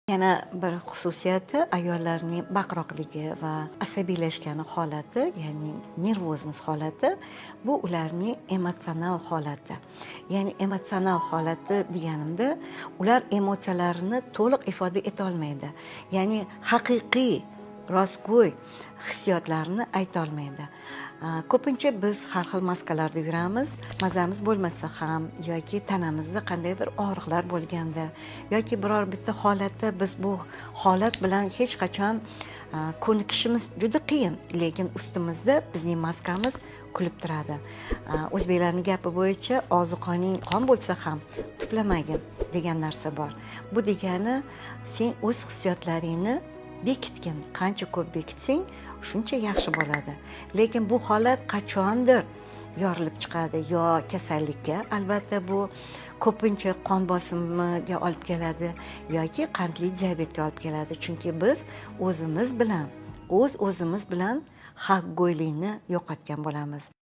Yana bir xususiyati, ayollarning baqiroqligi va asabiylashgani holati, ya'ni нервозность holati, bu ularning emotsional holati. Ya'ni emotsional holati deganimda, ular emotsiyalarini to'liq ifoda etolmaydi, ya'ni haqiqiy, rostgo'y hissiyotlarini aytolmaydi. Ko'pincha biz har xil maskalarda yuramiz, mazamiz bo'lmasa ham yoki tanamizda qandaydir og'riqlar bo'lganda yoki biror bitta holatda biz bu holat bilan hech qachon ko'nikishimiz juda qiyin, lekin ustimizda bizning maskamiz kulib turadi. O'zbeklarning gapi bo'yicha, "Og'zi qoning qon bo'lsa ham tuplamagin" degan narsa bor. Bu degani, sen o'z hissiyotlaringni bekitgin, qancha ko'p bekitsang, shuncha yaxshi bo'ladi. Lekin bu holat qachondir yorilib chiqadi yo kasallikka, albatta, bu ko'pincha qon bosimiga olib keladi yoki qandli diabetga olib keladi, chunki biz o'zimiz bilan, o'z o'zimiz bilan haqgo'ylikni yo'qotgan bo'lamiz.